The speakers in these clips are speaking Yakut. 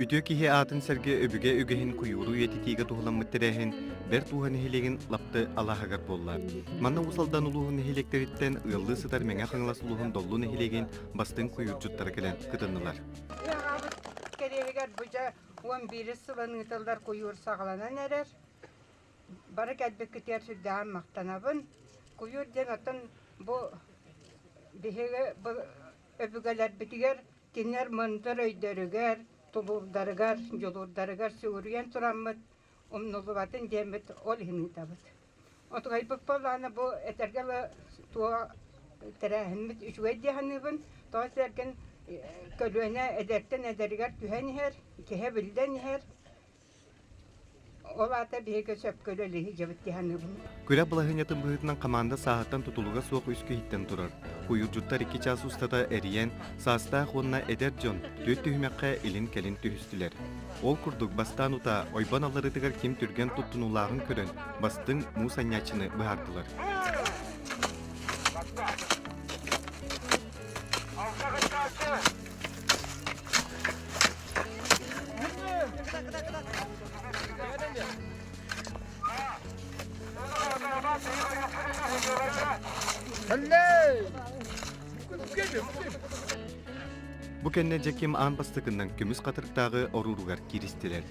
Үтүө киһи аатын сэргэ өбүгэ үгэһин куйууру үйэтитиигэ туһуламмыт тэрээһин Бэрт Ууһа нэһилиэгин Лапты алааһыгар буолла. Манна Уус Алдан улууһун нэһилиэктэриттэн ыаллыы сытар Мэҥэ Хаҥалас улууһун Доллу нэһилиэгин бастыҥ куйуурдьуттара кэлэн кытыннылар. Аҕабыт кэриэһигэр бу дьэ 11 сылын ыытыллар куйуур саҕаланан эрэр. Бары кэлбиккитигэр сүрдээҕин махтанабын. Куйуур диэн оттон бу биһиги өбүгэлэрбитигэр Кинилэр мындыр өйдөрүгэр, тулуурдарыгар, дьулуурдарыгар сүгүрүйэн тураммыт, умнуллубатын диэммит ол иһин ыытабыт. Отугайбыт буоллаҕына бу этэргэ дылы туох тэрээһиммит үчүгэй дии саныыбын. Тоҕо сэргэн көлүөнэ эдэртэн эдэригэр түһэн иһэр, киһи эбиллэн иһэр. Ол аата биһиги сөпкө үлэлии дьэбит дии саныыбын. Күрэх балаһыанньатын быһыытынан хамаанда сааһыттан тутулуга суох үс киһиттэн турар. Куйуурдьуттар икки чаас устата эрийэн, саастаах уонна эдэр дьон түөрт түһүмэххэ илин-кэлин түһүстүлэр. Ол курдук, бастаан утаа ойбон алларыытыгар ким түргэн туттунуулааҕын көрөн, бастыҥ муус анньааччыны быһаардылар. Бу кэннэ Дьэким аан бастакыннан көмүс хатырыктааҕы орууругар кииристилэр.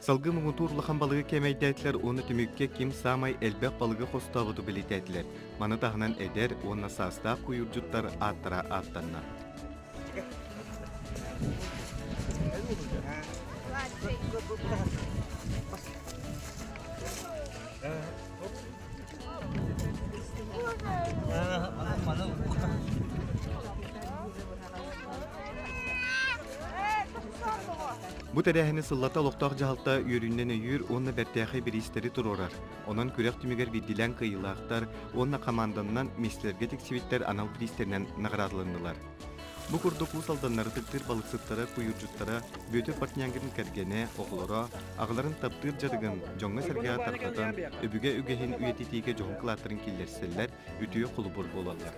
Салгыы муҥутуур улахан балыгы кээмэйдээтилэр уонна түмүккэ ким саамай элбэх балыгы хостообуту бэлиэтээтилэр. Маны таһынан эдэр уонна саастаах куйуурдьуттар ааттара ааттанна. Бу тэрээһини сыллата олохтоох дьаһалта үөрүүнэн өйүүр уонна бэртээхэй бириистэри туруорар. Онон күрэх түмүгэр биирдиилээн кыайыылаахтар уонна хамаанданнан миэстэлэргэ тиксибиттэр анал бириистэринэн наҕараадаланнылар. Бу курдук Уус Алданнары ытыктыыр балыксыттара, куйуурдьуттара Бүөтүр Портнягин кэргэнэ, оҕолоро, аҕаларын таптыыр дьарыгын дьоҥҥо-сэргэҕэ тарҕатан, өбүгэ үгэһин үйэтитиигэ дьоһун кылааттарын киллэрсэллэр, үтүө холобур буолаллар.